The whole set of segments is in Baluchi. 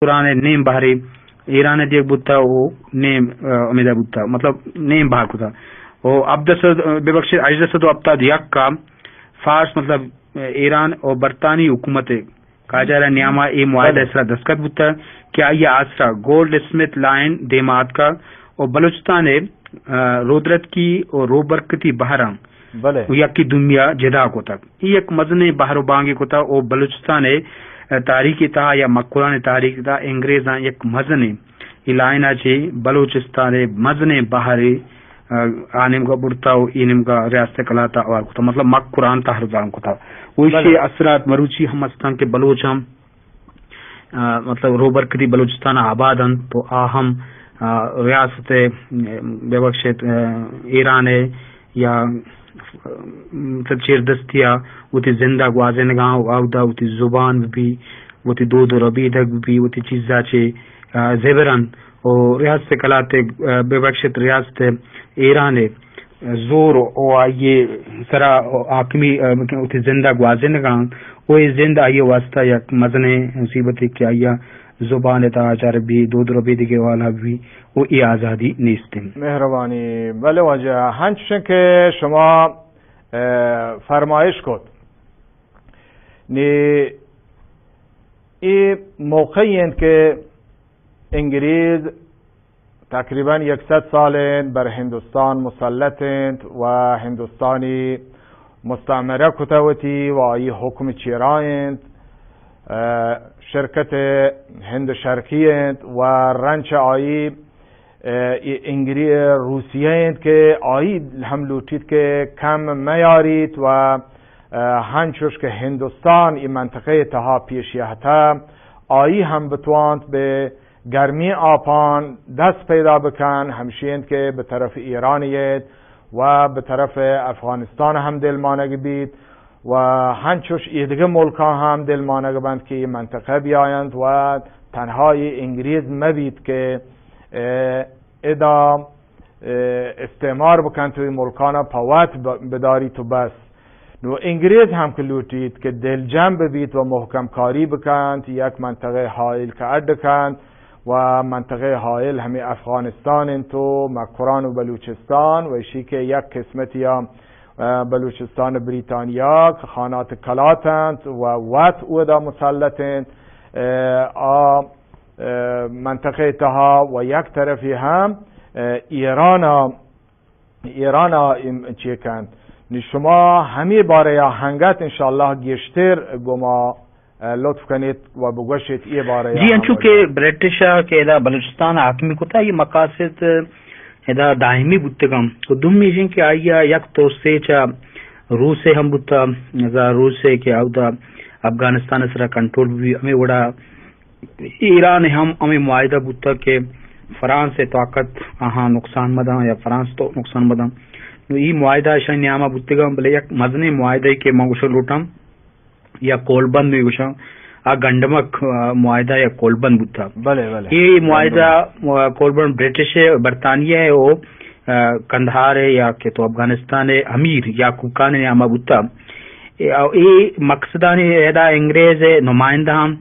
قرآن ءِ نیم بہرے ایران ءَ دیگ بوتا و نیم، آ، ہمیدا بوتا، مطلب نیم بہر کتا۔ و ہبدہ سد، ببخشید، ہژدہ سد و ہپتاد یک ءَ فارس، مطلب ایران و برطانوی حکومت ءِ قاجار ءِ نیاما اے معاہدہ ءِ سرا دستخط بوتا کہ آئی ءِ آسرا گولڈ اسمتھ لائن دیما آتکا و بلوچستان ءِ، آ، رودرتکی و روبرکتی بہراں بلے۔ و یکی دومی ءَ جدا کتگ۔ اے یک مزنیں بہر و بانگے کتگ و بلوچستان ءِ تاریخ ءِ تہا یا مکران ءِ تاریخ ءِ تہا انگریزاں یک مزنیں، اے لائن ءَ چہ بلوچستان ءِ مزنیں بہرے، آ، آ نیمگا برتا و اے نیمگا ریاست کلات ءَ ہوار کتا، مطلب مکران تہرزان کتا۔ و ایشی بلے۔ اثرات مروچی ہم استاں کہ بلوچ ہم آ، مطلب روبرکتی بلوچستان ءَ آباد انت تو آ ہم، آ، ریاست ءِ، ببخشیت، آ، ایران ءِ یا، مطلب چیردستی ءَ وتی زند ءَ گوازینگاں و اودا وتی زبان بہ بی، وتی دود و ربیدگ بہ بی، وتی چیزا چہ، آ، زبرن و ریاست کلات ءِ، آ، ببخشیت ریاست ایران ءِ زور و آئی ءِ سرا حاکمی، آ، وتی زند ءَ گوازینگاں و اے زند آئی ءِ واستہ یک مزنیں مصیبتے کہ آئی ءِ زبان ءِ تہا چار بی، دود ربیدگے والا بی و اے آزادی نیست انت۔ مہربانی۔ بلے واجہ، ہنچش کہ شما، آ، فرمائش کت، نی اے موقعی انت کہ انگریز تقریباً یک سد سال انت بر ہندوستان مسلط انت و ہندوستانی مستعمرہ کتہ وتی و آئی حکم چیرا انت، آ، شرکت ہند شرقی انت و رنچ آئی، آ، ای انگری-، روسیہ انت کہ آئی ہم لوٹیت کہ کم میاریت و، آ، ہنچوش کہ ہندوستان ای منطقہ تہا پیش یہتہ آئی ہم بتوانت بہ گرمی آپان دست پیدا بکن، ہمشی انت کہ بہ طرف ایران ییت و بہ طرف افغانستان ہم دلمانگ بیت و ہنچوش ایدگہ ملکان ہم دلمانگ بنت کہ ای منطقہ بیاینت و تنہائی انگریز مبیت کہ، اه، ادا، اه، استعمار بکنت و ای ملکانا پہ وت ب-، بداریت و بس۔ نو انگریز ہم کہ لوٹیت کہ دلجم ببیت و محکم کاری بکنت، یک منطقہ حائل کہ اڈ کنت و منطقہ حائل ہمیں افغانستان انت و مکران و بلوچستان و اشی کہ یک قسمتی، اه، بلوچستان بریتانیا کہ خانات کلات انت و وت اودا مسلط انت، اه، آ، اه، منطقہ تہا و یک طرفی ہم، اه، ایران ایران ء ایم چے کنت؟ نی شما ہمے بارہ ء ہنگت انشاءاللہ گیشتر گوما، اه، لطف کنیت و بگوشیت اے بارہ ء جی، انچو ہم کہ وڑے۔ برٹش ء کہ ادا بلوچستان ء حاکمی کتا، یہ مقاصد ادا دائمی بوتگاں۔ و دومی ایش انت کہ آئی ء یک توسے چہ روس ء ہم بوتا، ادا روس ء کہ اودا افغانستان ء سرا کنٹرول بی، ہمے وڑا ایران ء ہم ہمے معاہدہ بوتگ کہ فرانس ء طاقت آہاں نقصان مداں یا فرانس تو نقصان مداں۔ نو ای معاہدہ اشانی نیاما بوتگاں، بلے یک مزنیں معاہدہ کہ من گوشگ لوٹاں یا کولبند بھی گوشاں، آ گنڈمک، آ، معاہدہ یا کولبند بوتا۔ بلے، بلے۔ اے معاہدہ، گنڈمک۔ آ، کولبند برٹش ء، برطانیہ ء او، آ، قندھار ء یا کہ تو افغانستان ء امیر یعقوب خان ء نیاما بوتا۔ اے، اے مقصدانی ادا انگریز ء نمائندہ ہم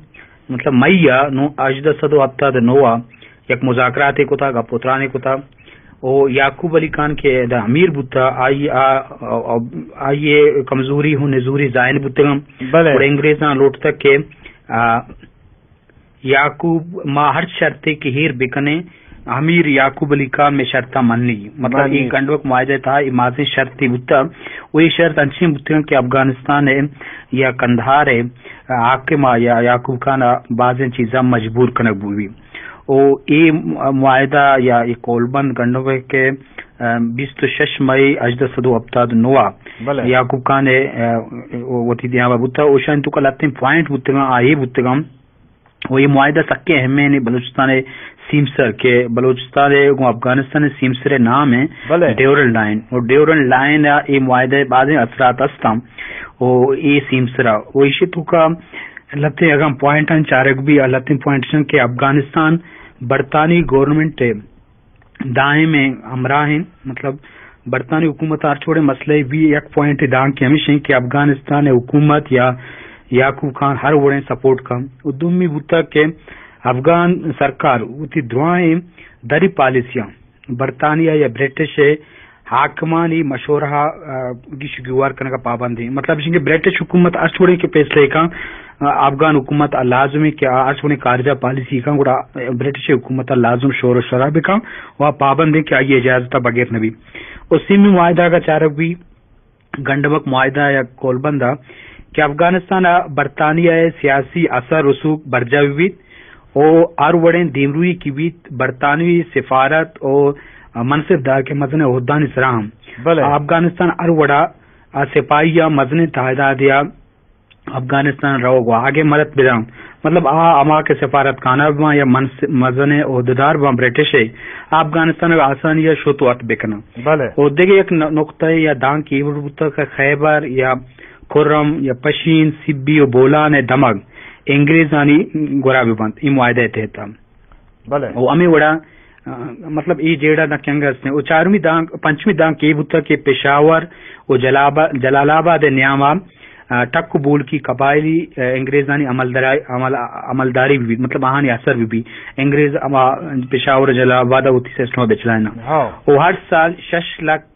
مطلب مئی ء نو ہژدہ سد و ہپتاد و نو ء یک مذاکراتے کتا، گپ و ترانے کتا۔ و یعقوب علی خان کہ ادا امیر بوتا، آئی، آ، آ، آئی ء کمزوری ہوں نزوری ظاہر بوتگاں۔ بلے۔ گڑا انگریزاں لوٹتگ کہ، آ، یعقوب ما ہر شرطے کہ ہیر بکنیں، امیر یعقوب علی خان میں شرطا منی۔ مطلب منی۔ اے گنڈوک معاہدہ تہا اے مازیں شرطے بوتا۔ و اے شرط انچیں بوتگاں کہ افغانستان ء یا قندھار ء حاکم ء یا یعقوب خان ء بازیں چیزاں مجبور کنگ بوبی۔ و اے معاہدہ یا اے کولبند گنڈوک ء کہ، ء، بیست و شش مئی ہژدہ سد و ہپتاد و نو ء بلے۔ یعقوب خان ء، ء، وتی دیما بوتا۔ اوشانی توکا لہتیں پوائنٹ بوتگاں، آ اے بوتگاں۔ و اے معاہدہ سکیں اہمیں بلوچستان ء سیمسر کہ بلوچستان ء گوں افغانستان ء سیمسر ء نام ء بلے۔ Durand line. و ڈیورنڈ لائن ء اے معاہدہ ء بازیں اثرات ہستاں۔ و اے سیمسر ء و ایشی توکا لہتیں اگاں پوائنٹاں چارگ بی، آ لہتیں پوائنٹاں کہ افغانستان برطانوی گورنمنٹ ء دائم ہمراہ انت، مطلب برطانوی حکومت ہر چوڑیں مسئلہ بی، یک پوائنٹ دانکہ ہمیش انت کہ افغانستان حکومت یا یعقوب خان ہر وڑیں سپورٹ کن۔ و دومی بوتا کہ افغان سرکار وتی درائیں دری پالیسیاں برطانیہ یا برٹش ءِ حاکمانی مشورہ ءَ، آ، گیش گیوار کنگ ءَ پابند ایں۔ مطلب اش کہ برٹش حکومت ہرچ وڑیں کہ فیصلہ کن، آ، افغان حکومت ءَ لازم ایں کہ آ ہرچ وڑیں خارجہ پالیسی کن، گڑا برٹش حکومت ءَ لازم شور و شرا بکن و پابند ایں کہ آئی اجازت ءَ بغیر نہ بی۔ و سیمی معاہدہ کا چارگ بی، گنڈمک معاہدہ یا کولبند ءَ کہ افغانستان ءَ برطانیہ ءِ سیاسی اثر رسوخ برجاہ بہ بیت و ہر وڑیں دیمروئی کہ بیت برطانوی سفارت و منصب دار کہ مزنیں عہدانی سرا ہم۔ بلے۔ افغانستان ہر وڑا سپاہی یا مزنیں تعداد یا افغانستان روگ و آگے مدد بداں۔ مطلب آ ہما کہ سفارت خانہ باں یا منص-، مزنیں عہدیدار باں برٹش ءِ، افغانستان ءَ آسانی ءَ شت و ات بکناں۔ بلے۔ و دگہ یک ن-، نقطہ یا دانکے اے وڑ بوتگ کہ خیبر یا کرم یا پشین، سبی و بولان ءِ دمگ انگریزانی گورا بہ بنت اے معاہدہ ءِ تحت ءَ۔ بلے۔ و ہمے وڑا، آ، مطلب اے جیڑہ داں کنگ است ایں۔ و چارمی دانک، پنچمی دانک اے بوتگ کہ پشاور و جلابا-، جلال آباد ءِ نیام ءَ، آ، ٹک و بولکی قبائلی، آ، انگریزانی عملدارا-، عمل-، عملداری بہ بیت، مطلب آہانی اثر بہ بیت۔ انگریز ہما پشاور و جلال آباد ءَ وتی سسٹم ءَ بچلائیناں۔ ہاں۔ و ہر سال شش لکھ